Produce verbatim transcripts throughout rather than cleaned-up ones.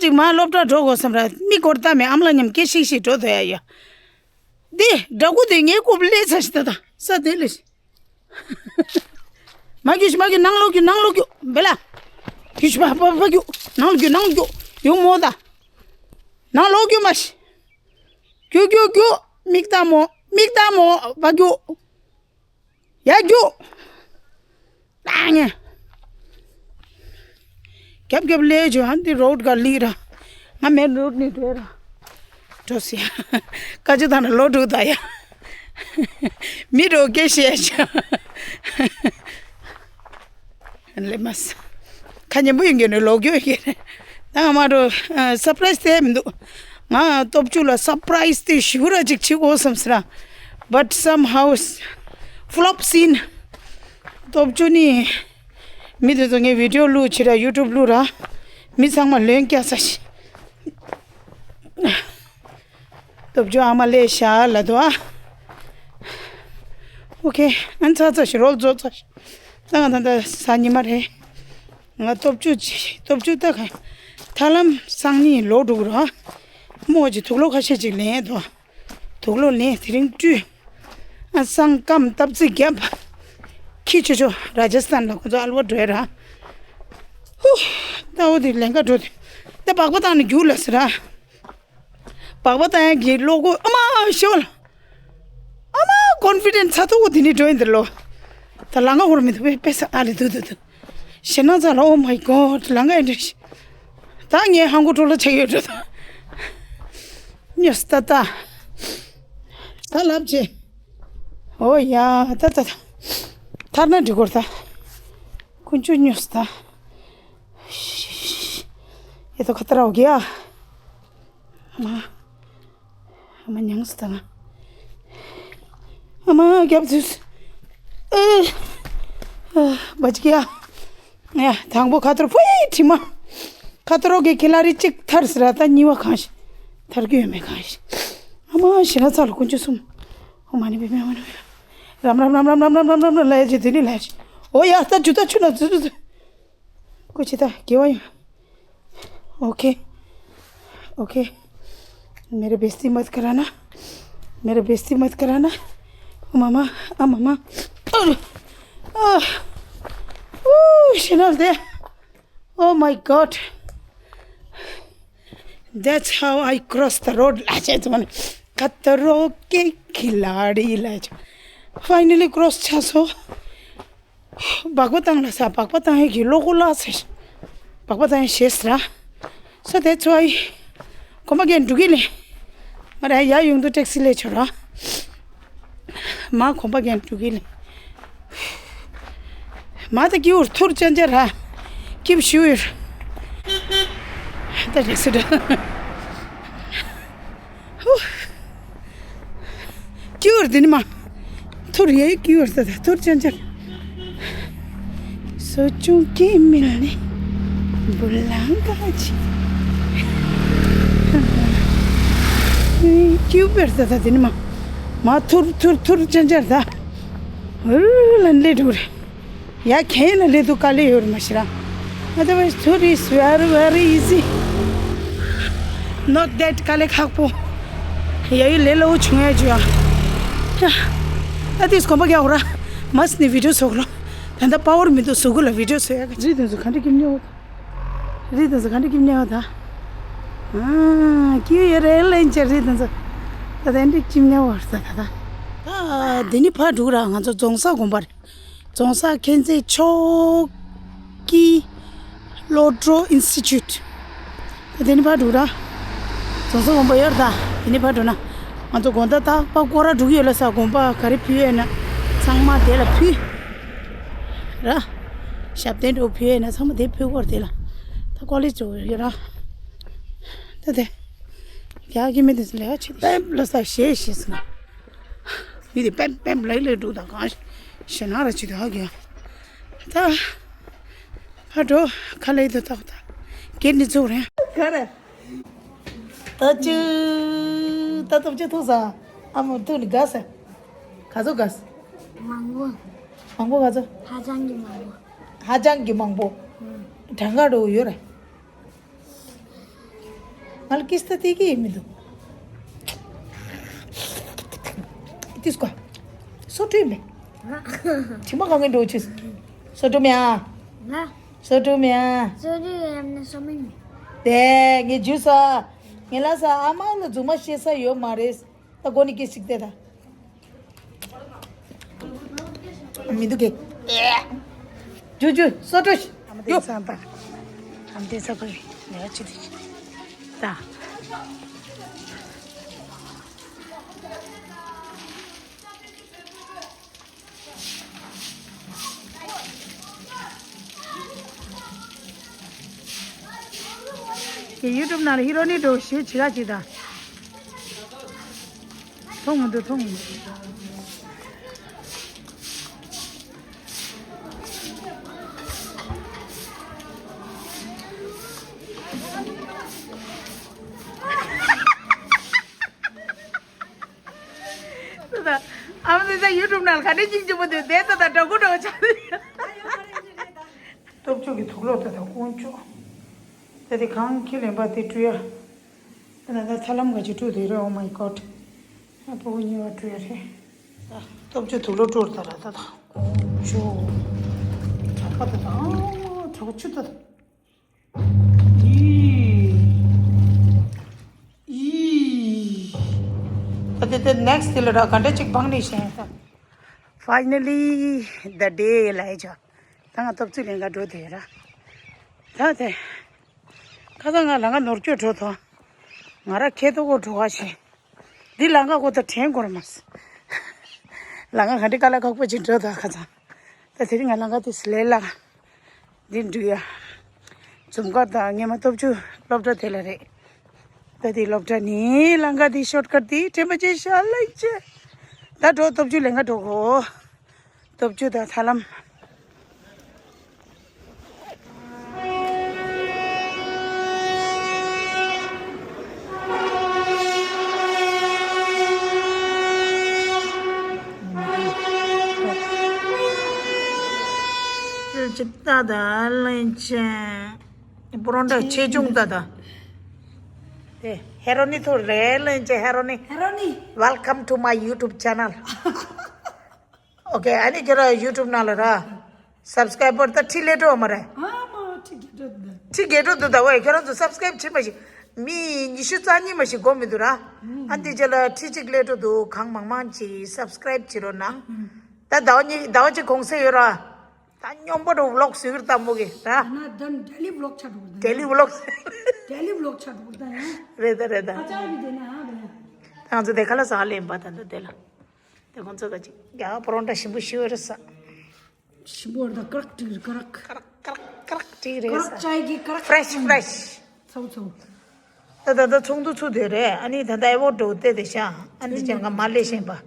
ཅིག་མ་སློབ་གྲྭ་འགྲོ་དགོས་བསམ་ར། མི་སྐོར་ལྟ་མེད། ཨ་མ་ལགས་མཉམ་སྐད་ཤིག་ཤིག་འགྲོ་དོ་ཡ་ཡ། འདི་འདྲ་སྐུ་དེ་ངའི་རྐུབ་ལས་ཚ་ཞིག་ད་ད་ས་དེ་ལས། མ་རྒྱུགས་ཤིག་མ་རྒྱུགས། ནང་ལོག་རྒྱུགས། ནང་ལོག་རྒྱུགས། བེ་ལ། རྒྱུགས་ཤིག་པ་པ་པ་རྒྱུགས། ནང་ལོག་རྒྱུགས། ནང་ལོག་རྒྱུགས། ཡོང་མོ་ད། ནང་ལོག་རྒྱུགས་མ་ཤི། རྒྱུགས་རྒྱུགས་རྒྱུགས། མིག་ལྟ་མོ། མིག་ལྟ་མོ། པ་རྒྱུགས། ཡ་རྒྱུགས། ཨ་ངས། རྒྱབ་རྒྱབ་ལས་བྱོས། ཨ་འདི་རོཌ་ག་ལི་ར། ང་མེན་རོཌ་ནས་འགྲོ་ར། འགྲོ་སི་ཡ། ཀ་ཅུ་དང་ན་ལོ་དྲུག་ད་ཡ། མི་རོ་སྐད་བཤད་བྱ། ལེ་མ་ས། ཁ་ཉན་པོ་ཡིན་གྱི་ནས་ལོག་རྒྱུ་ཡིན་གྱི་ནས། ད་ང་མ་འགྲོ། སར་པ་རའི་སི་དེ་མི་འདུག་ང་སྟོབས་བཅུ་ལ་སར་པ་རའི་སི་དེ་ཞུ་ར་ཅིག་བྱེད་དགོས་བསམ་སི་ར། But somehow flop scene. སྟོབས་བཅུ་ནི། མི་དེ་ཚོ་ངའི་བི་ཌི་ཡོ་བླུགས་བྱེད་ར། ཡུ་ཊུབ་བླུགས་ར། མི་ཚང་མ་ལོན་སྐྱ་ས་ཤི། སྟོབས་བཅུ་ཨ་མ་ལས་ཤ་ལ་དོ་ཨ། ཨོ་ཁེ། ཨན་ཚ་ཚ་ཤི་རོལ་རྫོགས་ཚ་ཤི། ད་ང་ད་ད་ས་ཉི་མ་རེད། ང་སྟོབས་བཅུ་ཅི་སྟོབས་བཅུ་ད་ག་ཐ་ལམ་སང་ཉིན་ལོག་འགྲོ་གི་ར། མོ་ཅི་དུག་ལོག་ཁ་ཤས་ཅིག་ལེན་དོ། དུག་ལོག་ལེན་དེ་རིང་བཀྲུས། ཨ་སང་སྐམ་སྟབས་རྩིས་བརྒྱབ། ཁྱི་ཆོ་ཆོ་ར་ཇ་སི་ཐན་ལ་ཁོ་ཚོ་ཨལ་བ་འགྲོ་ཡ་ར། ཧུ། ད་འོ་དེ་ལེན་ག་འགྲོ་དེ། ད་སྦག་པ་བཏང་ནས་རྒྱུགས་ལ་ཟེར་ར། སྦག་པ་བཏང་ཡ་གི་བློ་སྒོ་ཨ་མ་ཤོལ། ཨ་མ་ཀོན་ཕི་ཌེན་སི་ཚ་ཐུག་དེ་ནས་འགྲོ་ཡིན་དེ་ལོ། ད་ལང་ཀ་ཧོར་མི་འདུག་པས་པས་ཨ་ལེ་དུ་དུ་དུ། ཞེ་ན་ཚ་ལ། Oh my God. ལང་ཀ་ཨེ་འདྲ་ཤི། ད་ངས་ཧང་གོ་ཀྲོ་ལ་ཆ་ཡོད་འགྲོ་ད། ཉོས་ད་ད། ད་ལབ་ཆེ། ཨོ་ཡ་ད་ད་ད། ཐར་ན་འགྲིག་གོ་ད། ཀུན་ཆུ་ཉོས་ད། ཨེ་ད་ཁ་ཏ་ར་ཨོ་གེ་ཡ། ཨ་མ། ཨ་མ་མྱངས་སོང་ད་ང་། ཨ་མ་རྒྱབ་ཚུས། ཨེ། ཨ་བ་ཅི་ཀི་ཡ། ཡ་དང་པོ་ཁ་ཐོར་ཕུའི་དྲི་མ། ཁ་ཐོར་གི་ཁི་ལ་རི་གཅིག་ཐར་ཟེར་ར། ད་གཉིས་པ་གང་ཞིག་ཐར་གི་ཡོད་མེད་གང་ཞིག་ཨ་མ་ཞེ་ན་ཚ་ལ་ཀུན་སྤྱོད་གསུམ། ཨོ་མ་ཎི་པདྨེ་མ་ཎི་པདྨེ། རམ་རམ་ལ་ཡ་ཅི་དེ་ནི་ལ་ཡ་ཅི། ཨོ་ཡ་ད་ཇུ་ད་ཆུ་ན་ཙུ་ཙུ་ཙུ། ཀུ་ཅི་ད་དགེ་བ་ཡོད། okay. Okay. मेरे बेइज्जती मत कराना। मेरे बेइज्जती मत कराना। ओ मामा, आ मामा। आ, आ, ओ, शनाल दे। Oh my God। That's how I cross the road. ला चाहिँ त भने खतरों के खिलाडी ला चाहिँ। Finally cross छ सो। སྦག་པ་བཏང་ལ་ས། སྦག་པ་བཏང་ཡས་ཀྱི་བློ་ཁོ་ལ་ས། སྦག་པ་བཏང་ཡས་ཞེས་ར། So that's why གོམ་པ་རྒྱན་འགྲོ་གི་ལེ། མ་ར་ཡ་ཡོང་དུ་ཊེག་སི་ལས་ཆོ་ར། མ་གོམ་པ་རྒྱན་འགྲོ་གི་ལེ། མ་ད་ཀྱི་འུར་ཐུར་ཅན་ཅན་ར། ཀིབ་ཤུ་ཡུར། ད་རེག་སི་ད། ཧུ། ཀྱི་འུར་དེ་ནི་མ། ཐུར་ཡེ་ཀྱི་འུར་ད་ད་ཐུར་ཅན་ཅན། སོ་ཅུང་ཀི་མིན་ནི། བུ་ལང་ཀ་ཅི། ཀྱི་འུར་ད་ད་དེ་ནི་མ། མ་ཐུར་ཐུར་ཐུར་ཅན་ཅན་ད། འུར་ལན་ལེ་འགྲོ་རེ། ཡ་ཁྱེད་ལ་ལས་དུ་དཀའ་ལས་ཡོད་མ་ཤི་ར། Otherwise tour is very very easy. Not that དཀའ་ལས་ཁག་པོ། ཡ་ཡི་ལས་ལ་འུ་ཆུང་ཡ་ཇུ་ཡ། ཨ་ཏིས་གོམ་པ་རྒྱག་ར། མ་སི་ནི་བི་ཌི་ཡོ་བཟོ་གོ་ལོ། ད་ལྟ་པ་ཝར་མི་འདུག་བཟོ་གོ་ལ་བི་ཌི་ཡོ་བཟོ་ཡ་ག་ཅི་དུས་སུ་ག་འདྲ་ཀིམ་ཉོ། རི་དང་ས་ག་འདྲ་ཀིམ་ཉལ་བ་ད། ཨ་ཀི་ཡོ་རེ་ལེན་ཅེ་རི་དང་ས། ད་དེ་འདྲ་ཀིམ་ཉལ་བ་ད་ད་ད། ད་འདི་ནི་ཕ་འགྲུག་ར། ང་ཚོ་རྫོང་ས་དགོན་པ་རེད། རྫོང་ས་མཁྱེན་བརྩེ་ཕྱོགས་ཀྱི་བློ་གྲོས་ཨིན་སི་ཊི་ཅུཊ། ད་དེ་ནི་ཕ་འགྲུག་ར། རྫོང་ས་དགོན་པ་ཡོད་ར་ད། དེ་ནི་ཕ་འགྲོ་ན། ང་ཚོ་དགོན་ད་ད་པ་སྐོར་ར་འགྲུག་ཡོད་ལ་ས། དགོན་པ་ག་རེ་ཕུལ་ཡོད་ན་ཚང་མ་དེ་ལ་ཕུལ། ར། ཞབས་བརྟན་འགྲོ་ཕུལ་ཡས་ན་ཚང་མ་དེ་ཕུལ་བར་དེ་ལ། ད་ཀོ་ལེ་ཇི་འགྲོ་ཡོད་ར། ད་དེ། རྒྱ་གི་མི་དེ་ཚོ་ལས་ཀ་བྱེད་དེ། པེམ་ལ་ས་ཞེས་ཞེས་སོང་། མི་དེ་པེམ་པེམ་ལ་ལས་འགྲོ་དང་གང་ཞེ་ན་ར་བྱེད་དེ་ཧ་གི་ཡ། ད། ཕ་འགྲོ་ཁ་ལེ་དུ་ཏག་ཏག་གེར་ནི་ཚུགས་རེད། ག་རེ། ད་ཅི། ད་སྟོབས་ཆེ་ཐུག་ས། ཨ་མོ་ཐུག་ནི་དགའ་ས། ག་ཚོད་དགའ་ས། མང་པོ། མང་པོ་ག་ཚོད། ཧ་ཅང་གི་མང་པོ། ཧ་ཅང་གི་མང་པོ། ཨང་། གྲངས་ཀ་འགྲོ་ཡོད་རེད། ང་ལ་ཀིས་ཏ་དེ་གི་མི་འདུག་དེ་སྐོ། སོ་ཏྲུ་མེ། དྲི་མ་གང་གི་འགྲོ་ཆེ། སོ་ཏྲུ་མེ་ཨ། ང་། སོ་ཏྲུ་མེ་ཨ། སོ་ཏྲུ་ཡམ་ན་སོ་མི་མེ། དེ་ངས་ཇུས་ཨ། ངས་ལ་ས་ཨ་མ་ལ་རྫུན་མ་བཤད་ས་ཡོད་མ་རེད། ད་གོ་ནི་ཀི་ཞིག་དེ་ད། མི་འདུག་གེ། ཇུ་ཇུ་སོ་ཏྲུ་ཞིག་ཨ་མ་དེ་ས་པ། ཨ་མ་དེ་ས་པ་རེད། ལས་ཅི་དེ་ཞིག་ད། ཡུ་ཊུབ་ནང་ལ་ཧི་རོ་ནི་འགྲོ་ཞེས་བྱི་ར་ཅིག་དང་། མཐོང་མི་འདུག་མཐོང་མི་འདུག་ཨ་མ་ཟེར་ཡུ་ཊུབ་ནང་ག་འདྲ་སྙིང་རྗེ་པོ་འདུག་དེ་ཚོ་དང་འདྲ་གུ་འདྲ་བོ་ཆགས། སྟོབས་ཆུ་གི་དུག་ལོག་དེ་དང་དཀོན་མཆོག་དེ་དེ་གང་ཁྱི་ལེན་པ་དེ་བཀྲུ་ཡ། དེ་ན་ད་ཚ་ལམ་ག་ཅིག་བཀྲུ་དེ་རེད། Oh my God. ཨ་ཕྲུ་གུ་གཉིས་པ་བཀྲུ་ཡ་རེད། ད་སྟོབས་ཆུ་དུག་ལོག་བཀྲུ་ད་ར་ད་ད་དཀོན་མཆོག་གྲགས་པ་དེ་དང་གྲགས་པ་ཆུ་ད་ད། ཡི། ཡི། ད་དེ་དེ་next དེ་ལ་ར་ག་འདྲ་ཅིག་བང་ནི་ཤེས་ད། Finally the day ལ་ཡ་ཆ། ད་ང་སྟོབས་ཆུ་ལེན་ག་འགྲོ་དེ་ར། ད་དེ། ཁ་སང་ང་ལ་ང་ནོར་སྐྱོད་འགྲོ་ཐོ། ང་ར་ཁེ་ཏོ་གོ་འགྲོ་བ་ཞེས། འདི་ལང་ཀ་གོ་ད་དྲན་གོ་ར་མ་སི། ལང་ཀ་ག་འདྲ་དཀའ་ལས་ཁག་པོ་ཅིག་འགྲོ་ད་ཁ་སང་། ད་དེ་རིང་ང་ལང་ཀ་དེ་སི་ལེ་ལ། འདི་འགྲུལ་ཡ། འཛུམ་དཀར་དང་སྔས་མ་སྟོབས་ཆུ་སློབ་གྲྭ་དེ་ལ་རེད། ད་དེ་སློབ་གྲྭ་ནི་ལང་ཀ་དེ་ཤོར་ཀ་ཊི་དེ་དྲན་པ་ཅན་ཤ་ལེ་ཅེ། ད་འགྲོ་སྟོབས་ཆུ་ལེན་ག་འགྲོ་གོ། སྟོབས་ཆུ་དང་ཐ་ལམ། ཅི་ད་ད་ལན་ཅན། པོ་རོན་ཊ་ཆེ་ཆུང་ད་ད། དེ་ཧེ་རོ་ནི་ཐོ་རེ་ལན་ཅན་ཧེ་རོ་ནི། ཧེ་རོ་ནི། Welcome to my YouTube channel. Okay, ཨ་ནི་ཁྱེད་རང་ཡུ་ཊུབ་ནང་ལ་ར། སབ་སི་ཀ་རའི་བར་ད་ཁྲི་ལས་འགྲོ་མ་རེད། ཨ་མ་ཁྲི་རྒྱས་འགྲོ་འདུག་ཁྲི་རྒྱས་འགྲོ་འདུག་ད་བས་ཁྱེད་རང་ཚོ་སབ་སི་ཀ་རའི་བར་བྱེད་མ་ཤེས། མི་ཉི་ཤུ་རྩ་གཉིས་མ་ཤེས་གོ་མི་འདུག་ར། ཨ་འདི་རྗེས་ལ་ཁྲི་གཅིག་ལས་འགྲོ་འདུག་གང་མང་མང་ཅིག་སབ་སི་ཀ་རའི་བར་བྱེད་རོགས་གནང་། ད་ཟླ་བ་གཉིས་ཟླ་བ་གཅིག་གོང་ཚད་ཡོད་ར། ད་སྙོམས་པོ་འགྲོ་ཝི་ལོག་བཟོས་ཀྱི་རེད་ད་མོ་གི་ར། ད་ན་ད་ཌེ་ལི་ཝི་ལོག་ཆགས་འགྲོ་གི་རེད། ཌེ་ལི་ཝི་ལོག་ཌེ་ལི་ཝི་ལོག་ཆགས་འགྲོ་གི་རེད་ད་ཡང་། རེད་ད་རེད་ད། ཨ་ཅག་གི་དེ་ན་ཨ་དེ་ཡང་། ད་ང་ཚོ་དེ་ག་ལ་ཟ་ལེན་པ་ད་འདི་དེ་ལ། དེ་ཁོང་ཚོ་ག་ཅིག་ཡ་པོ་རོན་ཊ་ཞིམ་པོ་ཞིག་རེད་ས། ཞིམ་པོ་རེད་ད། ཀ་རག་ཀྲིག་རེད་ཀ་རག་ཀ་རག་ཀ་རག་ཀྲིག་རེད་ཀ་རག་ས། ཅའི་གི་ཀ་རག་ཕེ་རེ་ཤི་ཕེ་རེ་ཤི། ཚའོ་ཚའོ། ད་ད་ད་ཚོགས་འདུ་ཚུགས་དེ་རེད། ཨ་ནི་ད་ད་ཨེ་ཝོ་ཌི་འོ་དེ་དེ་ཤ། ཨ་ནི་ཅན་ག་མ་ལེ་ཤེན་པ།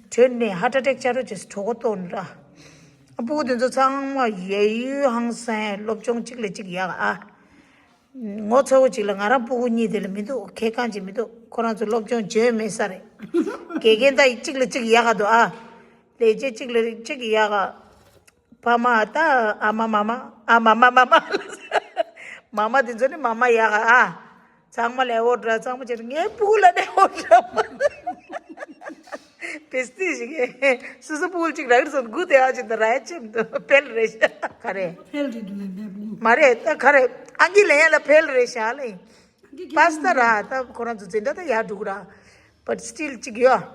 གྲོལ་ནས་ཧར་ཊི་ཨ་ཊེག་བྱ་རོགས་ཅེས་གྲོད་ཁོག་ལྟོགས་ནི་ར། ཨ་སྤུ་གུ་དེ་ཚོ་ཚང་མ་ཡ་ཡུལ་ཧང་སང་སློབ་སྦྱོང་གཅིག་ལས་གཅིག་ཡག་ཨ། ངོ་ཚ་བོ་གཅིག་ལ་ང་རང་སྤུ་གུ་གཉིས་དེ་ལ་མི་འདུག་ཁེ་གང་ཅིག་མི་འདུག་ཁོ་རང་ཚོ་སློབ་སྦྱོང་བྱོས་མེད་ས་རེད། དགེ་རྒན་ད་གཅིག་ལ་གཅིག་ཡག་ག་འདུག་ཨ། ལས་བྱེད་གཅིག་ལ་གཅིག་ཡག་ག་ཕ་མ་ད་ཨ་མ་མ་མ་ཨ་མ་མ་མ་མ་མ་མ་དེ་ཚོ་ནི་མ་མ་ཡག་ག་ཨ། ཚང་མ་ལ་ཨེ་ཝོ་ཌི་ར། ཚང་མ་བྱས་ངའི་སྤུ་གུ་ལ་ནི་ཨེ་ཝོ་ཌི་ར། བེ་སི་ཊི་ཞིག་གིས་སོ་སོ་སྤུ་གུ་གཅིག་རག་རེད་སོང་སྒུག་དེ་ཨ་ཅི་འདི་ར་ཡ་ཅེམ་དུ་ཕེལ་རེད་ཤག་ག་རེ། ཕེལ་རེད་འདུག་ལ་འདས་སྤུ་གུ། མ་རེད་ད་ག་རེ། ཨང་ཀི་ལེན་ཡ་ལ་ཕེལ་རེད་ཤག་ལེ། པཱ་སི་ཏ་ར་ད་ཁོ་རང་ཚོ་འཛིན་གྲྭ་ད་ཡར་འགྲོ་གི་ར། But still གཅིག་ཡོད།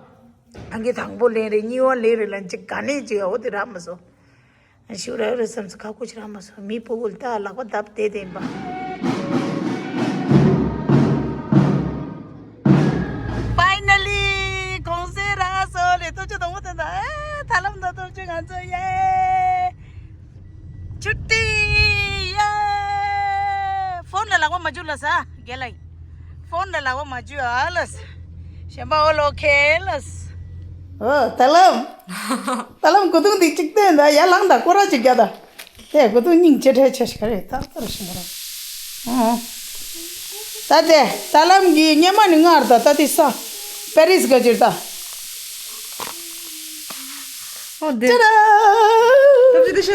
ཨང་ཀི་དང་པོ་ལེན་རེད། གཉིས་པ་ལེན་རེད་ལ་གཅིག་ག་ནས་གཅིག་ཡོད་འོ་དེ་རག་མ་སོང་། ཞིག་ར་རེ་བསམ་ཚེ་ཁ་ཁུ་ཅིག་རག་མ་སོང་། མི་སྤུ་གུ་ལ་ད་ལག་པ་བརྡབ་བསྡད་བསྡད་ཡིན་པ། Finally གོང་ཚད་རག་སོང་ལེ། སྟོབས་ཆུ་དང་པོ་དེ་ད་ཨེ་ཐ་ལམ་དང་སྟོབས་ཆུ་ང་ཚོ་ཡེ་ཆུ་ཊི་ཡེ། ཕོན་ལ་ལག་པ་མ་འཇུ་ལ་ས་རྒན་ལགས། ཕོན་ལ་ལག་པ་མ་འཇུ་ཨ་ལ་ས། གཞན་པ་ཨོལ་ཨོ་ཁེ་ལ་ས། ཨོ་ཐ་ལམ། ཐ་ལམ་གོ་ཐུང་འདི་གཅིག་བསྟན་ད་ཡར་ལངས་ད་སྐོར་ར་གཅིག་རྒྱག་ད། དེ་གོ་ཐུང་སྙིང་རྗེ་ཁྲལ་ཆེ་ཞིག་རེད་ད་ལྟ་ར་ཞིག་མ་ར། ཨོ། ད་དེ་ཐ་ལམ་གྱི་སྙེ་མ་ནི་ངར་ད་ད་དེ་ས། པེ་རིས་ག་ཅིར་ད། ཨོ་དེ། ཅ་ར། ཐབས་ཇུས་དེ་ཤ།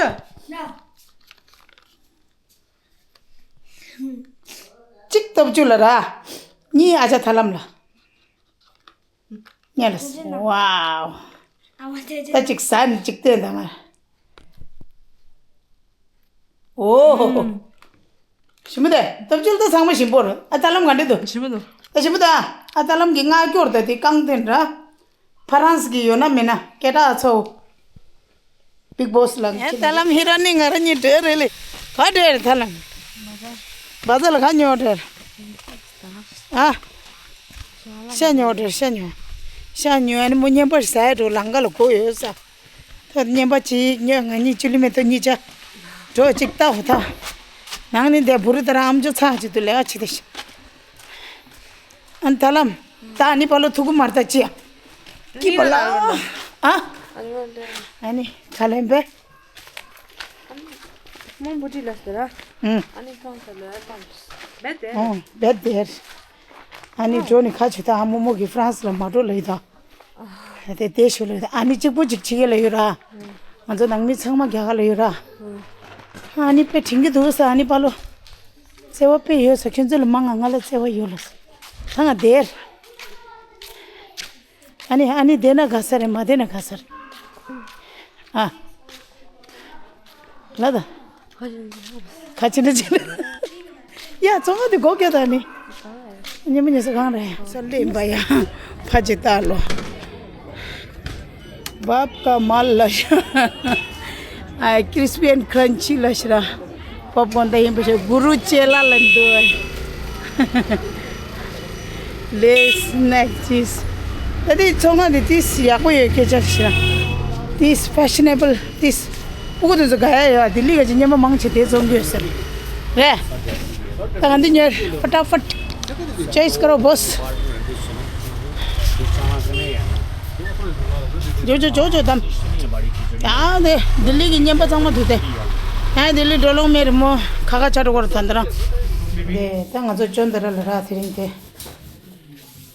གཅིག་སྟོབས་ཆུ་ལ་ར། གཉིས་ཨ་ཅག་ཐར་ལམ་ལ། གཉིས་ལ། ཝའོ། ཨ་མ་ཅག་ཅག་ད་ཅིག་ཟ་ནི་ཅིག་སྟོན་དང་ང་། ཨོ། ཧོ་ཧོ། ཞིམ་པོ་དེ། སྟོབས་ཆེན་ད་ཚང་མ་ཞིམ་པོ་རེད། ཨ་ཐར་ལམ་ག་འདྲ་འདུག་ཞིམ་པོ་འདུག་ད་ཞིམ་པོ་ད། ཨ་ཐར་ལམ་གྱི་སྔ་སྐྱོར་ད་དེ་རྐང་སྟོན་ར། ཕ་རན་སི་གི་ཡོད་ན་མིན་ན་སྐད་གྲགས་ཚོ། Big Boss ལ། ཨེ་ཐར་ལམ་ཧི་རོ་ནི་ང་རང་གཉིས་འབྲེལ་རེད་ལེ། ག་འབྲེལ་རེད་ཐར་ལམ། བ་ཛ་ལ་ག་ཉོ་འབྲེལ། ཨ། ཤ་ཉོ་འབྲེལ་ཤ་ཉོ། ཤ་ཉོ་ཨ་ནི་མོ་བརྙན་པར་ཟ་ཡ་འགྲོ་ལང་ཀ་ལ་གོ་ཡོད་ས། ཐོ་བརྙན་པ་གཅིག་ཉོས། ང་གཉིས་ཅུ་ལི་མེ་ཏོ་གཉིས་ཆ། འགྲོ་གཅིག་ལྟ་འོ་ཐ། ནང་ནི་འདས་བུ་རི་ད་ར་ཨམ་ཅོག་ཚ་གཅིག་ཏུ་ལས་ཨ་ཆི་ད་ཤི། ཨན་ཐར་ལམ། ད་ཨ་ནི་པ་ལོ་ཐུག་གུ་མར་ད་ཅི་ཡ། ཀི་པ་ལ། ཨ། ཨ་ནི་ག་ལེན་པས། མོན་བུ་ཏི་ལ་ཟེར་ར། ཨུང་། ཨ་ནི་ཁང་ཁ་ལ་ཨ་ལམ། བེད་དེ། ཨོ་བེད་དེར། ཨ་ནི་འགྲོ་ནི་ཁ་ཆུ་ད་ཨ་མོ་མོ་གི་ཧྥ་རན་སི་ལ་མ་འགྲོ་ལ་ཡི་ད། དེ་དེ་ཤོད་ལ་ཡོད། ཨ་ནི་གཅིག་པོ་གཅིག་ཕྱི་རྒྱལ་ལ་ཡོད་ར། ང་ཚོ་ནང་མི་ཚང་མ་རྒྱ་གར་ལ་ཡོད་ར། ཨ་ནི་དཔེ་དྲན་གྱི་འདུག་ས། ཨ་ནི་པ་ལོ། བརྩེ་བ་དཔེ་ཡོད་ས། ཁྱོད་ཚོ་ལ་མང་ང་ང་ལ་བརྩེ་བ་ཡོད་ལ། ད་ང་དེར། ཨ་ནི་ཨ་ནི་བསྡད་ན་དགའ་ས་རེད། མ་བསྡད་ན་དགའ་ས་རེད། ཨ། ལ་ད། ཁ་ཆེ་འདྲ་ཆེ་འདྲ། ཡ་ཚོང་ཁང་དེ་སྒོ་བརྒྱབ་ད་ནི། ཉི་མ་ཉི་ས་གང་རེད། ས་ལེན་པ་ཡ། ཕ་ཅེ་ཏཱ་ལོ། བབ་ཀ་མལ་ལ་ཤ། ཨ། crispy and crunchy ལ་ཤ་ར། པོབ་ཀོན་ད་ཡིན་པ་ཤ་གུ་རུ་ཅེ་ལ་ལ་འདུག་ལེས་སྣེག་ཅིས། ད་དེ་ཚོང་ཁང་དེ་ཏིས་ཡག་པོ་ཡོད་སྐད་ཆ་ཤ། ཏིས་fashionable ཏིས། སྤུ་གུ་དེ་ཚོ་དགའ་ཡ་ཡོད། ལྡི་ལི་ག་ཅིག་རྔན་པ་མང་ཆེ་དེ་བཙོང་གི་ཡོད་ས་རེད། རེད། ད་ག་འདི་ཉོས། ཕ་ཏ་ཕ་ཏ། ཅོའི་སི་ཀརོ་བོས། ཇོ་ཇོ་ཇོ་ཇོ་དམ། ཡང་དེ་ལྡི་ལི་གི་རྔན་པ་ཚང་མ་དུ་དེ། ཡང་ལྡི་ལི་འགྲོ་ལོང་མེད་རེད་མོ། ཁ་ཁ་ཆ་འགྲོ་གོ་ར་ད་འདི་རང་། དེ་ད་ང་ཚོ་ཅོན་ད་ར་ལ་ར་དེ་རིང་དེ།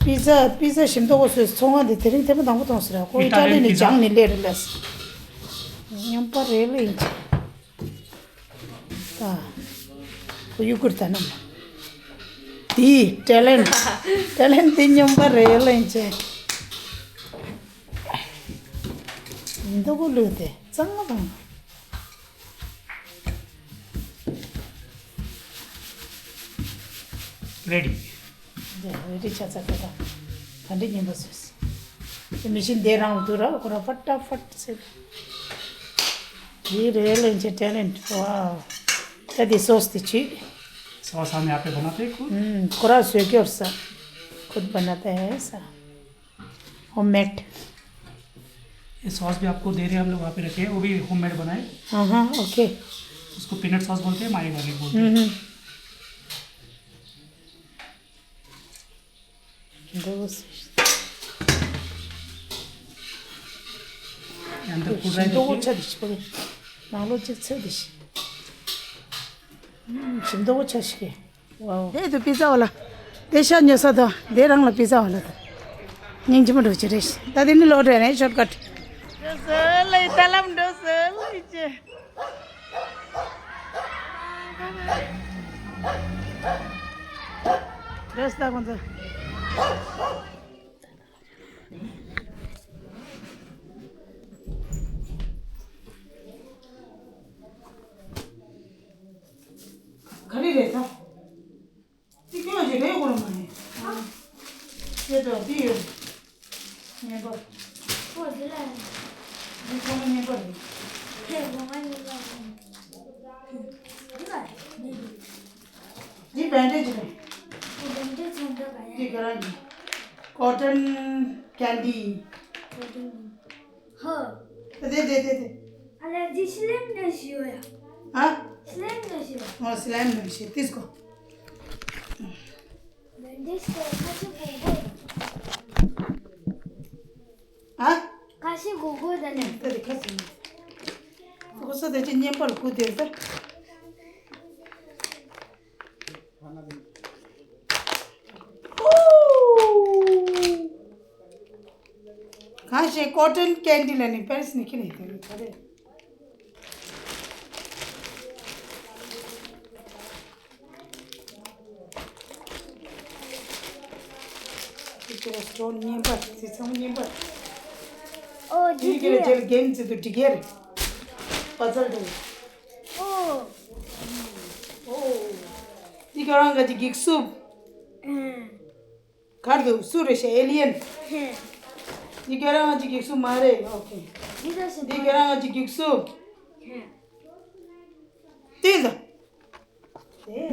པི་ཛ་པི་ཛ་ཞིམ་མདོག་གོ་སོས་ཚོང་ཁང་དེ་དེ་རིང་ཐེངས་མ་དང་པོ་མཐོང་ཟེར་ར། ཁོ་ཨི་ཊ་ལི་ནས་སྦྱངས་ནས་སླེབས་རེད་ལས། རྔན་པ་རེད་ལ་ཡིན་ཅི། ད། ཁོ་ཡུ་གུར་ད་ནམ། དེ་ཊེ་ལེན་ཊེ་ལེན་དེ་རྔན་པ་རེད་ལ་ཡིན་ཅི། མདོག་གོ་ལུས་དེ་གཙང་མ་དང་། Ready. འདི་རེ་རེ་ཆ་ཚ་ཁ་ད། ག་འདྲ་ཉན་པ་བཟོས། དེ་མི་ཤིན་འདས་རང་དུ་ར་ཁོ་ར་ཕ་ཏ་ཕ་ཏ་ཟེར། དེ་རེད་ལེན་ཅེ་ཊེ་ལེན། ཝའོ། ད་དེ་སོས་དེ་ཆུ། सॉस हमें आप पे बनाते हैं खुद? हम्म, ཁོ་ར་བཟོས་ཀྱི་ཡོད་ས། खुद बनाता है ऐसा। होममेड। ये सॉस भी आपको दे रहे हैं हम लोग, वहाँ पे रखे हैं, वो भी होममेड बनाए। हाँ हाँ, ओके। उसको पीनट सॉस बोलते हैं, माई गार्लिक बोलते हैं। हम्म हम्म। ये अंदर फूड रहा है, देखिए। ཞིམ་མདོག་ཆ་དེ་ཞིག་ནང་ལོ་གཅིག་ཚོད་དེ་ཞིག་ཞིམ་མདོག་ཆ་ཞིག་གི། ཝའོ། ཧེ་དུ་པི་ཛ་བ་ལ། དེ་ཤ་ཉོ་ས་དང་དེ་རང་ལ་པི་ཛ་བ་ལ་དང་། སྙིང་རྗེ་མོ་འགྲོ་ཅི་རེད། ད་དེ་ནི་ལོ་འདྲ་ནས་ཤོར་ཀཊ། འགྲོ་སོང་ལེ། ད་ལམ་འགྲོ་སོང་ལེ་ཅེ། རེས་ད་ཁོང་ཚོ། ག་རེ་རེད་ད། ཅི་སྐྱོན་ཞིག་རེད་གོ་ར་མ་རེད། ཨ། ཅེ་ཏོ་འདི་ཡོད། ངན་པ། ཁོ་འདི་ལ། འདི་ཚང་མ་ངན་པ་རེད། ཁྱེད་ངོ་མ་ངན་པ་རེད། འདི་ལ་འདི་རེད། འདི་བེན་ཌེ་ཇི་རེད། ཁོ་བེན་ཌེ་ཇི་ཚོང་འདྲ་ག་ཡ། འདི་ག་རང་གི་ཀོ་ཊོན་ཀེན་ཌི་ཡིན། ཀོ་ཊོན་ཡིན། ཧོ། དེ་དེ་དེ་དེ། ཨ་ལེ་ཇི་སི་ལེམ་ནས་ཞུ་ཡ། ཨ། སི་ལེམ་ནས་ཞུ། ཨོ་སི་ལེམ་ནས་ཞུ་ཏིས་ཀོ། ལེན་ཏིས་ཀོ་ཁ་ཤས་གོ་གོ། ཨ། ཁ་ཤས་གོ་གོ་ད་ནི། དེ་དེ་ཁ་ཤས་ནི། ཁོ་སོ་དེ་ཅི་ཉན་པར་ཁུ་དེ་ད། གང་ཞིག་ཀོ་ཊོན་ཀེན་ཌི་ལ་ནི་པེ་རི་སི་ནི་ཁྱི་ནི་དེ་ནི་ག་རེ། དེ་ཁྱེད་རང་སི་ཊོན་རྔན་པ་དེ་ཚང་མ་རྔན་པ། ཨོ་དེ་ཁྱེད་རང་རྗེས་ལ་གེམ་བྱེད་དུ་འགྲིག་གི་རེད། པ་ཛལ་དེ། ཨོ། ཨོ། འདི་ཁྱོད་རང་ག་ཅིག་འགྱིག་སུབ། ཨེ། གར་དུ་སུ་རེད་ཤག་ཨེ་ལི་ཡན། ཧེ། འདི་ཁྱོད་རང་ག་ཅིག་འགྱིག་སུབ་མ་རེད། ཨོ་ཁེ། འདི་ཁྱོད་རང་ག་ཅིག་འགྱིག་སུབ། ཧེ། ལྟོས་དང་། དེ།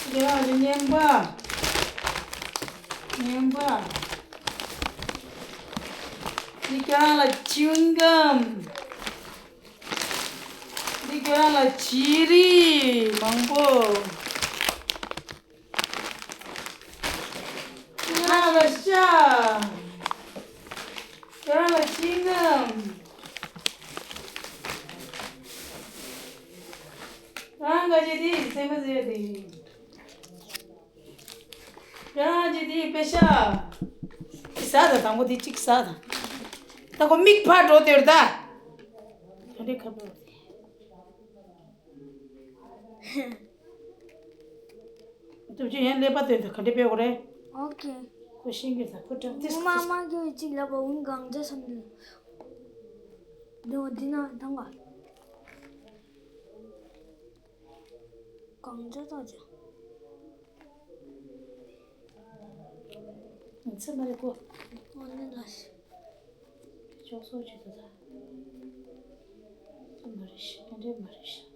འདི་ཁྱོད་རང་ག་ཅིག་རྔན་པ། རྔན་པ། འདི་ཁྱོད་རང་ལ་ཅིའུ་འགམ། འདི་ཁྱོད་རང་ལ་བྱི་རིལ་མང་པོ། ཁྱོད་རང་ལ་ཤ། ཁྱོད་རང་ལ་ཅིའུ་འགམ། རང་ག་ཅི་དེ་སེམས་པ་ཟེར་དེ། རང་གཅིག་དེ་པེ་ཤ། ཟ་ད་དང་པོ་དེ་གཅིག་ཟ་ད། ད་ཁོ་མིག་ཕར་འགྲོ་དེར་ད། ག་འདྲའི་ཁ་པོ། སྟོབས་ཆེན་ཡན་ཀླད་པ་དེར་ད་ག་འདྲའི་དཔེ་གོ་རེད། ཨོ་ཁེ། ཁོ་ཤེས་ཀྱི་ད་ཁོ་དྲན་དེ། མ་མ་གི་གཅིག་ལབ་པ་འུན་གང་ཅི་བསམ་དུས། འདི་འོ་འདི་ན་དང་ག་གང་ཅི་ད་ཅི། ཚེ་མ་རེད་གོ། འོ་ནི་ལ་ཤི། ཅོག་སོ་ཅི་ད་ད། ཚེ་མ་རེད་ཤི་ཏན་ཏན་མ་རེད་ཤི།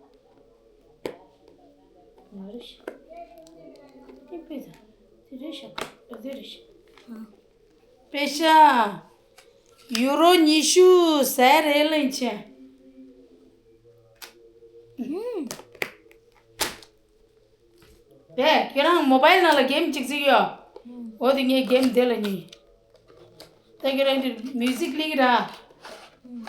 མ་རེད་ཤི། ཏན་པའི་ད། དེ་རེད་ཤི། དེ་རེད་ཤི། ཨ། པེ་ཤ། ཡུ་རོ་ཉི་ཤུ་ཟེར་རེད་ལེན་ཆེ། ཨུམ། དེ་ཁྱེད་རང་མོ་བཱའིལ་ནང་ལ་གེམ་གཅིག་བརྩིགས་ཡོད། ཨུམ། འོ་དེ་ངས་གེམ་དེ་ལ་ཉོས། ད་ཁྱེད་རང་དེ་མིའུ་ཟིག་ལེན་ར། ཨུམ།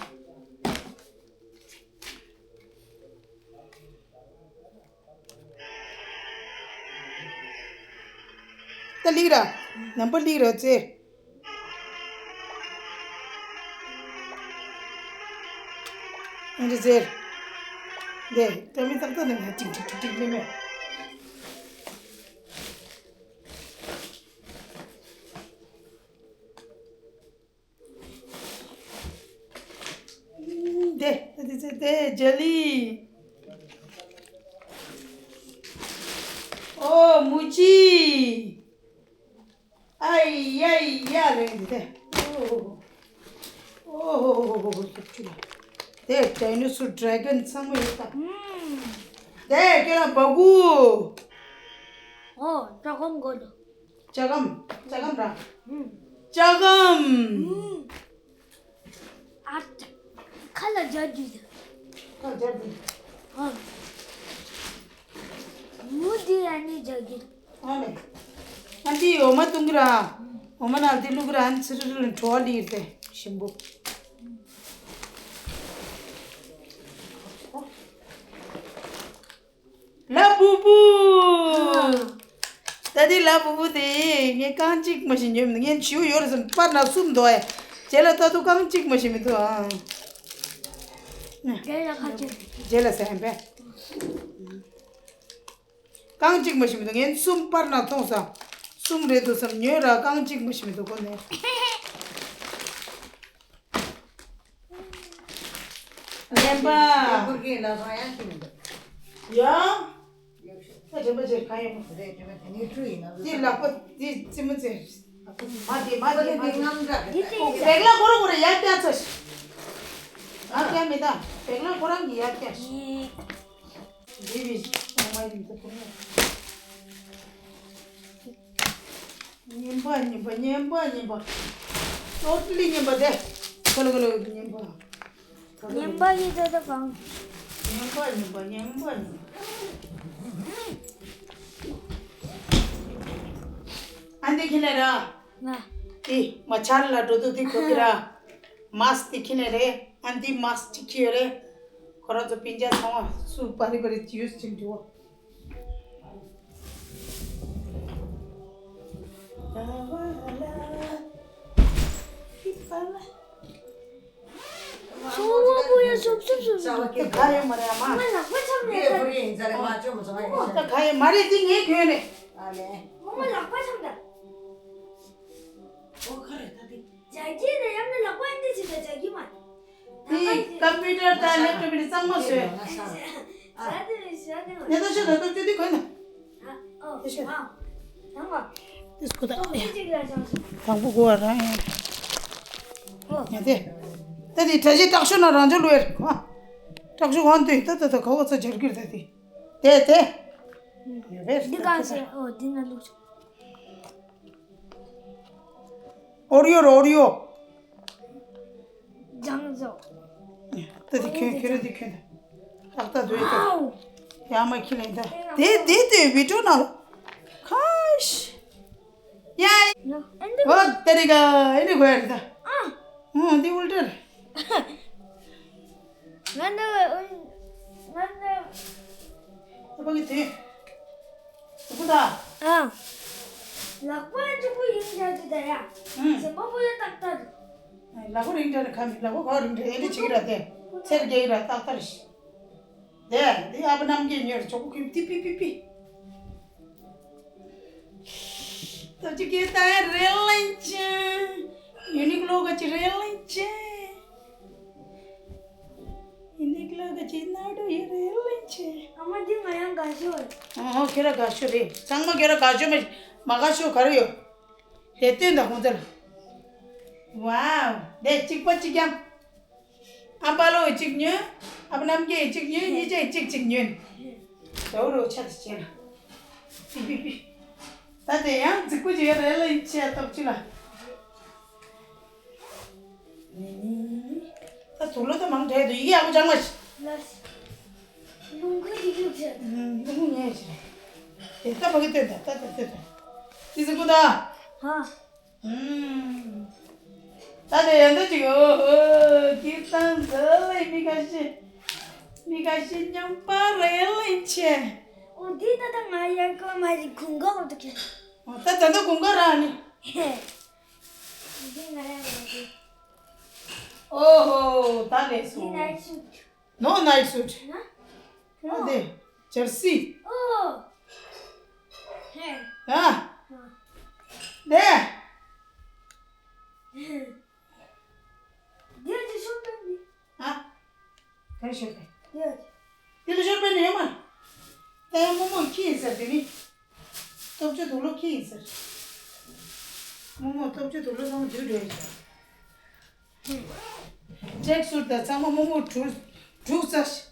ད་ལེན་ར། ནམ་པ་ལེན་ར་ཙེ། ཨ་འདྲ་ཟེར། འདི་ཏོ་མི་ཏག་ཏག་ནི་ང་ཅིག་ཅིག་ཅིག་ཅིག་ནི་མེད། འདི་འདི་འདི་འདི་ཇེ་ལི། ཨོ་མུ་ཅི། ཨའི་ཡའི་ཡ་རེད་འདི་དེ། ཨོ། ཨོ། དེ་ཌའི་ནོ་སོར་ཌེ་གོན་ཚང་མ་ཡོད་ད། ཨུམ། དེ་ཁྱོད་རང་སྦ་ཁུག་ཨོ། ལྕགས་སྒམ་དགོས་འདུག་ལྕགས་སྒམ། ལྕགས་སྒམ་ར། ཨུམ། ལྕགས་སྒམ། ཨུམ། ཨ་ཏ། ཁ་ལ་སྦྱར་རྒྱུ་ཡིན། ཁ་ལ་སྦྱར་རྒྱུ་ཡིན། ཨ། མུ་འདི་ཡ་ནི་སྦྱར་རྒྱུ་ཡིན། ཨ་ལེ། ཨ་འདི་འོ་མ་བཏུང་གི་ར། འོ་མ་ནང་འདི་བླུགས་གི་ར། ཨ་ནི་ཚི་རི་རི་ལ་བྲོ་བ་ལི་ཡིར་ཏེ་ཞིམ་པོ། ལ་བུ་བུ། ད་དེ་ལ་བུ་བུ་དེ་ངས་རྐང་གཅིག་མ་ཞིག་ཉོས་མི་འདུག་ངས་བྱིའུ་ཡོད་རེད་བསམ། པར་ན་གསུམ་འདུག་ཨེ། རྗེས་ལ་ལྟ་དུས་རྐང་གཅིག་མ་ཞིག་མི་འདུག་ཨ། རྗེས་ལ་ཁ་ཅིག་རྗེས་ལ་ཟེར་ཨེ་པས། རྐང་གཅིག་མ་ཞིག་མི་འདུག་ངས་གསུམ་པར་ན་མཐོང་ས། གསུམ་རེད་འདུག་བསམ། ཉོས་ར་རྐང་གཅིག་མ་ཞིག་མི་འདུག་ཁོ་ནས། ལེན་པ། ཡ། ད་དྲན་པ་བརྗེད་གང་ཡོད་མ། འདི་ལག་པ་འདི་རྩེད་མོ་རྩེ། མ་དེ་མ་དེ་མ་དེ། འདི་དེ། བེག་ལ་ཁོ་རང་ཁོ་རང་ཡར་བཀྱག་ཚར་ཤག་ཡར་བཀྱག་མི་ད། བེག་ལ་ཁོ་རང་གི་ཡར་བཀྱག་ཤག་འདི་བི་ཨོ་མའི་འདི་ད་ཁོ་རང་། ངན་པ་ངན་པ་ངན་པ་ངན་པ། ཏོ་ཏི་ལི་ངན་པ་དེ། ཁ་ལོ་ཁ་ལོ་ངན་པ། ངན་པ་ཡི་དེ་ད་གང་། ངན་པ་ངན་པ་ངན་པ་ངན་པ། ཨ་འདི་ཁྱེར་ནས་ར། ང་། དེ་མ་ཆར་ལ་འགྲོ་དུས་དེ་གོ་གི་ར། མཱསི་དེ་ཁྱེར་ནས་རེད། ཨ་འདི་མཱསི་གཅིག་ཁྱེར་ཡོད་རེད། ཁོ་རང་ཚོ་སྤུན་ཀྱག་ཚང་མ་སུ་པ་རི་པ་རི་ཡུས་ཅིག་འགྲོ། ཁོ་བོ་ཡ་སུབ་སུབ་སུབ་སུབ། ད་ག་ཡོད་མ་རེད་ཨ་མ། ང་ལག་པ་འཆང་ནས་ད། ད་ག་ཡོད་མ་རེད་དེ་ངས་གྱོན་ནས། ཨ་ལེ། ངོ་མ་ལག་པ་འཆང་ད། ཨོ་ཁ་རེ་ད་དེ། རྒྱ་སྐད་ནས་ཡང་ན་ལག་པ་འདི་ཅི་ད་རྒྱ་སྐད་མ། དེ་ཀམ་པུ་ཊར་དང་ལེབ་ཊོབ་འདི་གཙང་མ་བཟོས། ཞག་དེ་ཞག་དེ། ཉེ་ད་ཤོད་ད་ད་ཅི་དེ་གོན་ན། ཨ་ཨོ་ཨ། དང་བ། དེ་སྐུ་ད། ཏོག་ཙམ་ཅིག་ལ་བཞག་ཤོག་དང་པོ་གོ་བ་རང་ཡིན། ཨོ། ཉེ་དེ། ད་དེ་གྲ་ཇི་དྲག་ཤོས་ན་རང་ཅོ་ལུ་ཡར་གོ། དྲག་ཤོས་གོན་དུས་ད་ད་ད་གོ་གོ་ཚ་ཇར་གིར་ད་དེ། དེ་དེ། ཡོད་པས། འདི་ག་ཟེར། ཨོ་འདི་ན་བླུགས་ཆོག་ཨོ་རི་ཡོ་རེད་ཨོ་རི་ཡོ། ལྗང་བཟོ། ད་འདི་ཁྱོད་ཁྱོད་ར་འདི་ཁྱོད་ད། ཏག་ཏག་འདུག་ཡ། ཡ་མ་ཁྱི་ལེན་ད། དེ་དེ་དེ་བི་ཌིའོ་ནང་ལ། ཁ་ཤ། ཡ། ཨ་འདི། ཨོ་ཏེ་རི་ཀ་ཨེ་འདི་གོ་ཡ་རེད་ད། ཨ། ཨོ་འདི་ཨུལ་ཊ་རེད། ང་འདི་ང་འདི། ཨ་ཕ་གི་དེ། སུ་གུ་ད། ཨ། ལག་པ་གཅིག་པུ་ཡིན་འདྲ་འདུག་ད་ཡ། ཨུམ། གཞན་པ་པོ་ཡ་ཏག་ཏག་འདུག་ལག་པ་རིང་འདྲ་ནི་ཁ་མི་ལག་པ་ག་རིང་འདྲ་ཨེ་འདྲ་བྱེད་ཀྱི་ར་དེ། ཚེར་རྒྱས་ཀྱི་ར་ཏག་ཏག་རེད། དེ་འདི་ཨ་ཕ་རྣམ་རྒྱལ་ཉོས་ར་ཆོག་གོ་ཁྱོད་ཏི་པི་པི་པི། ད་ཅི་གེ་ད་རེ་ལན་ཅན། ཡུ་ནིག་ལོ་ག་ཅི་རེ་ལན་ཅན། ཡུ་ནིག་ལོ་ག་ཅི་ན་རུ་ཡི་རེ་ལན་ཅན། ཨ་མ་འདི་ང་ཡང་དགའ་ཤོས། ཨོ་ཁྱོད་ར་དགའ་ཤོས་རེད། ཚང་མ་ཁྱོད་ར་དགའ་ཤོས་མ་མ་དགའ་ཤོས་ག་རེ་ཡོད། དེ་སྟོན་དང་ཁོང་ཚོ་ལ། ཝའོ། དེ་གཅིག་པ་གཅིག་རྐྱང་། ཨ་པ་ལོ་གཅིག་ཉོས། ཨ་པ་རྣམ་རྒྱལ་གཅིག་ཉོས། གཉིས་ཆ་གཅིག་གཅིག་ཉོས། ཇའུ་རོ་ཆ་དེ་བྱས་ལ། པི་པི་པི། ད་དེ་ཡང་རྫིག་པོ་ཅིག་ཡོད་རེད་ལ་ཡིན་ཆེ་སྟོབས་ཅི་ལ། ད་དུག་ལོག་ད་མང་དྲགས་འདུག་ཡི་གེ་ཡག་པོ་ཅང་མ་ཤེས། ལགས། ལུང་ཁུག་ཅིག་ལུག་ཆེ། ལུང་ཁུག་ཉེ་ཆེ། དེ་ད་ཕ་གི་སྟོན་ད་ད་ད་སྟོན་ད། ཏི་ཙི་ཀུ་ད། ཧ། ད་དེ་ཡང་འདི་ཅིག་ཨོ་ཧོ། སྐྱིད་ཐང་འདི་ལས་མི་ཁ་ཤས། མི་ཁ་ཤས་མཉམ་པ་རེད་ལེན་ཆེ། ཨོ་འདི་ད་ད་ང་ཡང་ཀ་མ་རི་གུང་ག་འོ་ད་ཁྱེད། ཨོ་ད་ད་ད་གུང་ག་ར་ནི། འདི་ང་ཡང་མ་རི། ཨོ་ཧོ་ད་ལས་སོ། འདི་ནའི་སུ། No night suit. ཨ་དེ། ཇར་སི། ཨོ། ཧེ། ཨ། དེ། དེ་ཅི་ཤོར་པས་ནི། ཨ། ག་རེ་ཤོར་པས། དེ། དེ་ལ་ཤོར་པས་ནི་ཡོད་མ། ད་ཡང་རྨོ་མོ་ཁྱི་ཡིན་ཟེར་དེ་ནི། སྟོབས་ཆེ་དུག་ལོག་ཁྱི་ཡིན་ཟེར། རྨོ་མོ་སྟོབས་ཆེ་དུག་ལོག་ཚང་མ་དུད་འགྲོ་ཡིན་ཟེར། ཀྲེག་སུཊ་དང་ཚང་མ་རྨོ་མོ་དྲུག་དྲུག་ཙམ་ཞིག་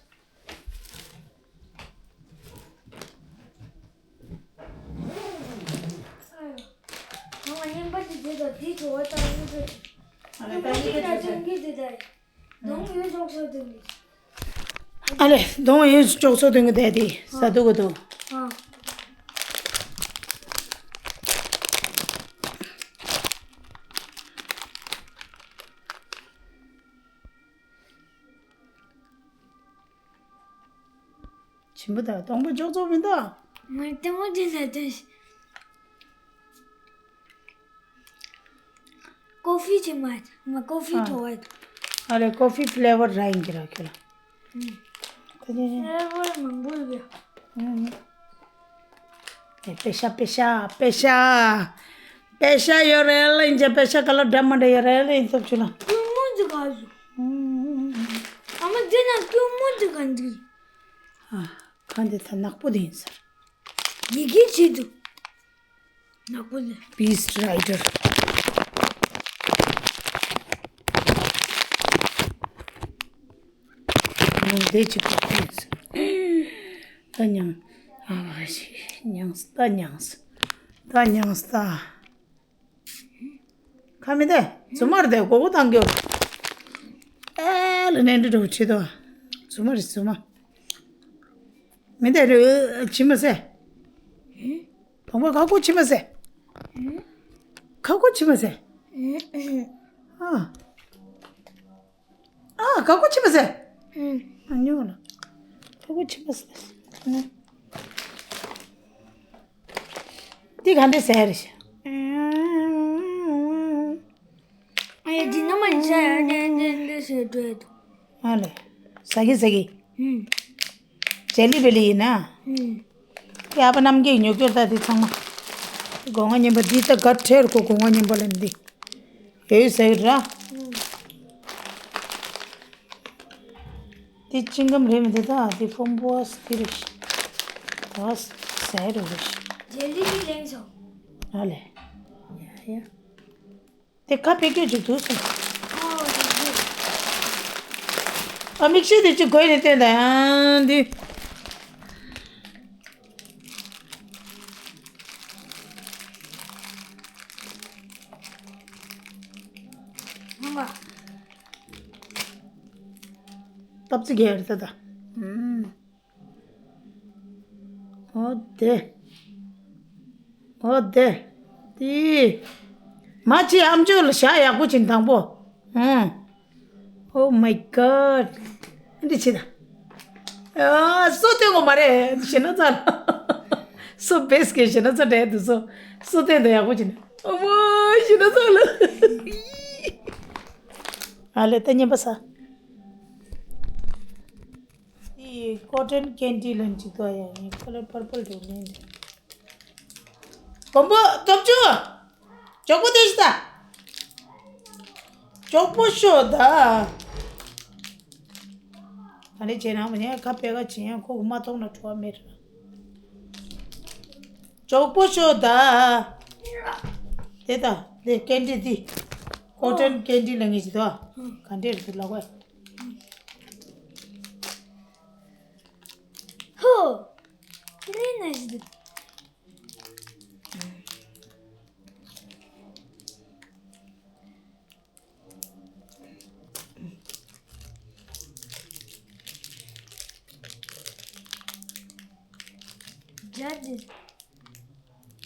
ཨ་ཡོ། ང་ལ་རྔན་པ་ཅིག་དེ་དང་དེའི་བྲོ་བ་ལྟར་རྔན་པ་ཅིག་ཨ་ལེ་ད་ཡི་གེ་ཅིག་ཟེར། ཨ་ལེ། གདོང་ཡོད་ཅོག་ཤོར་དུ་མི། ཨ་ལེ་གདོང་ཡོད་ཅོག་ཤོར་དུ་མི་དེ་དེ་ཟ་དུ་གོ་དུ། ཨ། ཆེན་པོ་དང་སྟོང་པ་ཅོག་ཙོག་མི་འདུག་ང་ལྟད་མོ་དེ་ལ་ལྟོས་ཤིག་ཀོ་ཧྥི་ཅིག་མ། ང་ཀོ་ཧྥི་ཨ། དོ་བ། ཨ་རེ་ཀོ་ཧྥི་ཕི་ལེ་ཝར་ར་ཡིན་གྱི་ར་ཁྱོད་ལ། ཨུམ། ད་ཅི་ཕི་ལེ་ཝར་མང་པོ་ཡོད་པས། ཨུམ། ཨེ་པེ་ཤ་པེ་ཤ་པེ་ཤ། པེ་ཤ་ཡོད་རེད་ལ་ཡིན་ཅེ་པེ་ཤ་ག་ལ་འདྲ་མ་འདྲ་ཡོད་རེད་ལ་ཡིན་ཐོབ་ཆུ་ལ། སྐྱུར་མོ་ཅིག་ག་ཡོད། ཨུམ། ཨ་མ་དེ་ན་སྐྱུར་མོ་ཅིག་ག་འདུག་ཨ། ཁ་འདི་ད་ནག་པོ་དེ་ཡིན་ཟེར། ཡི་གེ་ཆེད་དུ། ནག་པོ་ལས། Beast Rider། ཨོ་དེ་ཅིག་པོ་ཕུད་ཟེར། ད་མྱངས། ཨ་ཞིག་མྱངས་ད་མྱངས། ད་མྱངས་ད། ཁ་མི་དེ། རྫུན་མ་རེད་དེ་མགོ་སྐོར་བཏང་གི་ཡོད། ཨེ་ལ་ནས་འདྲི་འགྲོ་བྱེད་དོ། རྫུན་མ་རེད་རྫུན་མ། མི་དེ་རེད་ཕྱི་མ་ཟེར། བོང་བུ་ཁ་ཁོ་ཕྱི་མ་ཟེར། ཁ་ཁོ་ཕྱི་མ་ཟེར། ཨ། ཨ་ཁ་ཁོ་ཕྱི་མ་ཟེར། ཨ་ཉོ་ལ། ཁ་ཁོ་ཕྱི་མ་ཟེར། འདི་ག་འདྲ་ཟེར་རེད། ཨ་ཡ་འདི་ནམ་མ་ཡིན་ཤ་ཡ་འདི་འདི་འདི་ཟེར་འགྲོ་ཡ་འདུག་ཨ་ལེ། ཟ་གི་ཟ་གི་ཨུམ། ཇེ་ལི་བེ་ལི་ཡིན་ན། ཨུམ། ཡ་པ་རྣམ་རྒྱལ་ཉོ་སྐྱོར་ད་དེ་ཚང་མ། སྒོ་ང་ཉན་པ་འདི་ད་ག་ཁྲེར་གོ་སྒོ་ང་ཉན་པ་ལ་འདི། ཡོད་ཟེར་ར། དེ་ཅིང་ཀམ་རེད་མི་འདུག་ད་དེ་ཕོན་པོ་ཨ་སི་དེ་རེད་ཤི། ད་ཟེར་རེད་ཤི། ཇེ་ལི་ཞིག་ལེན་སོང་། ཨ་ལེ། ཡ་ཡ། དེ་ཁ་ཕེ་སྐྱོད་ཅིག་འདུག་སོང་། ཨ་མིག་ཤེལ་དེ་ཅིག་གོས་ནས་བསྟན་ད་ཡང་འདི། སྟབས་ཙི་གེ་རེད་ད་ད། ཨོ་དེ། ཨོ་དེ། དེ། མ་ཆེ་ཨམ་ཅོག་ལ་བཞག་ཡག་པོ་བྱིན་དང་པོ། ཨང་། Oh my god། འདི་ཆེ་ད། ཨ་སོ་སྟོན་གོ་མ་རེད་ཞེ་ན་ཚ་ལ། སོ་བེས་ཀེ་ཞེ་ན་ཚ་འདྲ་འདུག་སོ། སོ་སྟོན་དང་ཡག་པོ་བྱིན། ཨོ་མོ་ཞེ་ན་ཚ་ལ། ཨ་ལེ་ད་ཉན་པ་ས། དེ་ཀོ་ཊོན་ཀེན་ཌི་ལན་ཅིག་ཏོ་ཡ་ངའི་ཁོ་ལ་པར་པལ་འགྲོ་ནས་འདི། གོམ་པོ་སྟོབས་ཆུ། ཇོག་པོ་དེ་ཤི་ད། ཇོག་པོ་ཤོ་ད། ད་ནི་བྱས་ན་མ་ནས་ཁ་པེ་ག་བྱིན་ཡང་ཁོ་གི་མ་ཐོག་ན་བྲོ་བ་མེད་ར། ཇོག་པོ་ཤོ་ད། དེ་ད་དེ་ཀེན་ཌི་དེ། ཀོ་ཊོན་ཀེན་ཌི་ལ་ངེས་ཀྱི་དོ། ག་འདྲས་རེད་ལ་གོ། ཧོ། དེ་ནས་ན་ཞིག་འདུག Judges.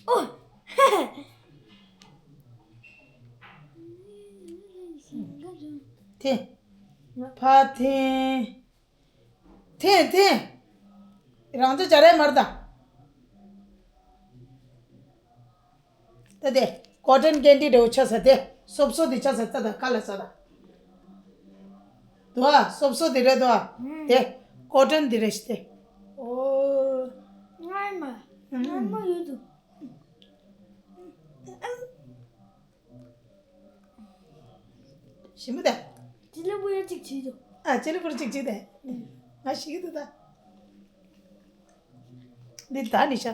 Oh! ཐེ། ཕ་ཐེ། ཐེ་ཐེ། རང་ཚོ་ཇ་རེ་མར་ད། ད་དེ་ཀོ་ཊོན་ཀེན་ཌི་འདྲ་བོ་ཆ་ས་དེ་སོབ་སོ་དེ་ཆ་ས་ད་ད་ཀ་ལ་ས་ད། དུ་ཨ་སོབ་སོ་དེ་རེད་དུ་ཨ། དེ་ཀོ་ཊོན་དེ་རེད་ཤི་དེ། ཨོ། ངའི་མ། ངའི་མ་ཡོད་དུ། ཞིམ་པོ་དེ། ཅི་ལེ་པོ་ཡ་གཅིག་བྱེད་དུ། ཨ་ཅི་ལེ་པོ་གཅིག་བྱེད་དེ། ང་ཞིག་དུ་ད། འདི་ད་ནི་ཤ།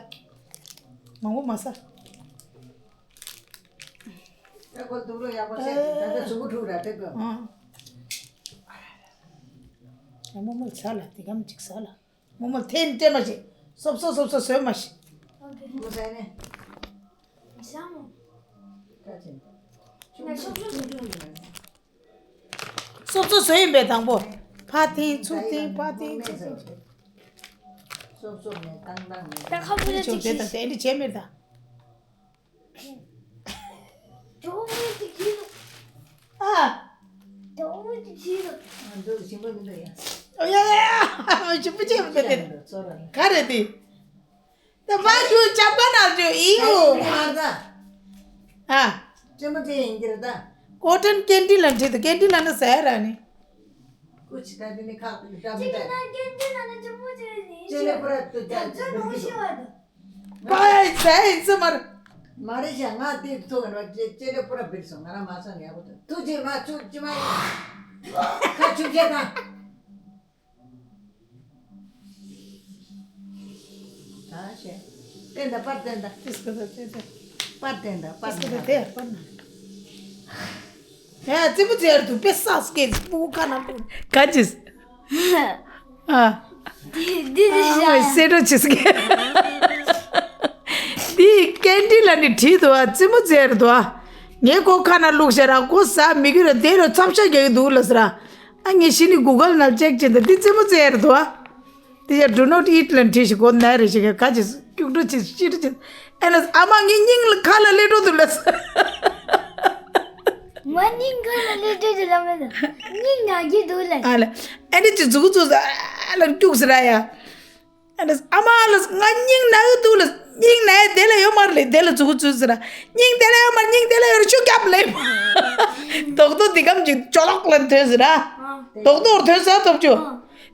མང་པོ་མ་ཟ། ཨ་ཁོ་དུག་ལོ་ཡག་པོ་བཤད་དེ་ད་ལྟ་གཟུགས་པོ་འཁྲུག་ར་དེ་གོ། ཨ། མོ་མོ་ཟ་ལ་དེ་གམ་གཅིག་ཟ་ལ། མོ་མོ་ཐེན་སྤྲད་མ་ཤེས། སོབ་སོ་སོབ་སོ་བཟོས་མ་ཤེས། ཨོ་ཁེ། མོ་ཟ་ནས། ཟ་མོ། ད་ཅན། ང་སོབ་སོ་བཟོས་འགྲོ་ཡིན། སོབ་སོ་བཟོས་ཡིན་པས་དང་པོ། ཕ་ཐེན་ཚུར་ཐེན་ཕ་ཐེན་ཚུར་ཐེན། སོབ་སོ་མེད་བཏང་བཏང་མེད། ད་ཁ་བུ་ལ་ཅིག་བྱེད་ད་དེ་འདྲ་བྱས་མེད་ད། ཨ། ཨ་འདུག་ཞིམ་པོ་མི་འདུག་ཡ། ཨོ་ཡ་ཡ་ཡ། ཞིམ་པོ་བྱས་མི་འདུག་དེ། ག་རེད་དེ། ད་བ་ཞུ་ཅམ་པ་ན་ཞུ་ཨི་ཡོ། ཨ། ཅི་མ་དེ་ཡིན་གྱི་རེད་ད། ཀོ་ཊོན་ཀེན་ཌི་ལ་འདྲི་ད་ཀེན་ཌི་ལ་ན་ཟེར་ར་ནི། ཀུ་ཆི་ད་དེ་ནི་ཁག་ཏུ་ད་མི་ད། ཅི་ལེ་པུ་ར་ཏུ་ད། པའི་ཟེར་ཡིན་ཙི་མར། མ་རེད་ཤག་ང་དེ་ཐུག་ནོ་ཅེ་ཅེ་ལེ་པུ་ར་བིར་སོང་ང་རང་མ་སོང་ཡག་པོ་ཐུག་ཐུག་ཅེ་མ་ཆུ་ཅི་མ་ཡིན། ཁ་ཆུ་ཅེ་དང་། ད་ཤེ། བསྟན་ད་པར་བསྟན་ད། ཏིས་ཀ་ད་ཏེ་ཏེ། པར་བསྟན་ད་པར་ཏིས་ཀ་ད་བསྟན་ད། ཏེ་པར་ན། ཧེ་ཙི་མོ་ཙེར་དུ་པེ་ས་སྐེ་ཙི་པུ་ཁ་ན་ལུ། ག་ཅིས། ཨ། འདི་འདི་འདི་ཨ་ཤ། སེ་རོ་ཅིས་ཀེ། འདི་ཀེན་ཌི་ལ་ནི་བྲིས་འདུག་ཨ་ཙི་མོ་ཙེར་འདུག་ཨ། ངས་ཁོ་ཁ་ན་བླུགས་ཤ་ར་ཁོ་ཟ་མི་གི་ར་དེ་རུ་ཚབ་ཤ་རྒྱག་གི་འདུག་ལ་ཟེར་ཨ། ཨ་ངས་ཤི་ནི་གུ་གལ་ནང་ཅེག་བྱེད་འདུག་འདི་ཙི་མོ་ཙེར་འདུག་ཨ། དེ་ཡ་do not eat ལ་བྲིས་ཤིག་གོ་ནའི་རེ་ཞིག་ག་ཅིག་སྐྱུག་བྲོ་ཅིག་ཤི་བྲོ་ཅིག་ཨེ་ན་ཨ་མ་ངའི་སྙིང་ལ་ཁ་ལ་སླེབས་འགྲོ་འདུག་ལ། ང་སྙིང་ཁ་ལ་སླེབས་འགྲོ་འདུག་ལ་མེད་ན་སྙིང་ན་གི་འདུག་ལ། ཨ་ལ་ཨེ་འདྲ་ཅིག་མཛུག་གུ་བཙུགས་ས་ཨ་ལ་སྐྱུག་ས་ར་ཡ། ཨེ་ན་ཨ་མ་ལ་ང་སྙིང་ན་གི་འདུག་ལ་སྙིང་ན་ཡ་དེ་ལ་ཡོད་མ་རེད་དེ་ལ་མཛུག་གུ་བཙུགས་ས་ར་སྙིང་དེ་ལ་ཡོད་མ་རེད་སྙིང་དེ་ལ་ཡོད་རེད་ཤུགས་རྒྱབ་ལེབ། རྡོག་རྡོག་འདི་གམ་ཅིག་ཅོ་ལོག་ལ་ཐོན་ས་ར། རྡོག་རྡོག་ཐོན་ས་ཐོབ་ཆུ།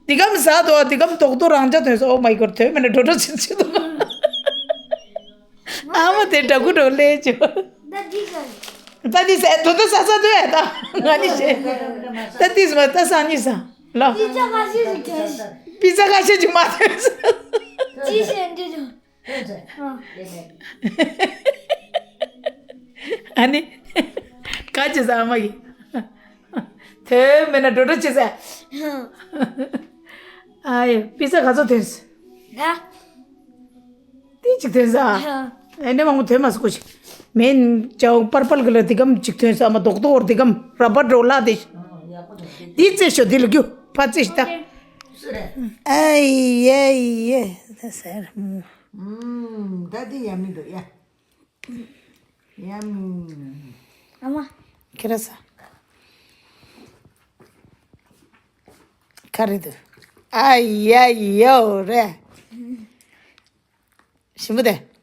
འདི་གམ་ཟ་དོ་འདི་གམ་རྡོག་རྡོག་རང་ཅག་ཐོན་ས། Oh my god ཐོན་མེད་ན་འགྲོ་འགྲོ་ཚིག་ཚིག་དོ། ཨ་མ་དེ་འདྲ་གུ་འགྲོ་ལས་བྱོས། ད་འདི་ཟ། ད་འདི་ཟ། དོ་དོ་ཟ་ས་དོ་ཡ་ད། ང་ནི་ཤེས། ད་འདི་ཟ་མ་ད་ས་ནི་ཟ། ལོ། པི་ཙ་ཁ་ཤས་ཤིག་དེ། པི་ཙ་ཁ་ཤས་ཅིག་མ་དོན་ཟ། ཅི་ཤེས་འདི་དོ། ཨ་ནི། ག་ཅི་ཟ་ཨ་མ་གི། དོན་མེད་ན་འགྲོ་འགྲོ་ཅི་ཟ། ཨ་ཡེ་པི་ཙ་ག་ཚོད་དོན་ཟ། ད། ཏི་ཅིག་དོན་ཟ། ཨེ་ནས་མང་པོ་དོན་མ་སུ་གོ་ཞིག་མེན་ཅའོ་པར་པལ་གི་ལ་དི་གམ་ཅིག་དོན་ཟ་མ་རྡོག་རྡོག་དི་གམ་ར་པར་འགྲོ་ལ་དི། དི་རྩེ་ཤོ་དི་ལ་རྒྱུ་ཕ་རྩེ་ཤི་ད། ཨའི་ཡེ་ཡེ་ད་ཟེར། ཨུམ། ད་དི་ཡ་མི་འདུག་ཡ། ཡ་མི། ཨ་མ། ཁྱེད་ར་ས། ག་རེ་འདུག་ཨ་ཡ་ཡོ་རེ། ཞིམ་པོ་དེ།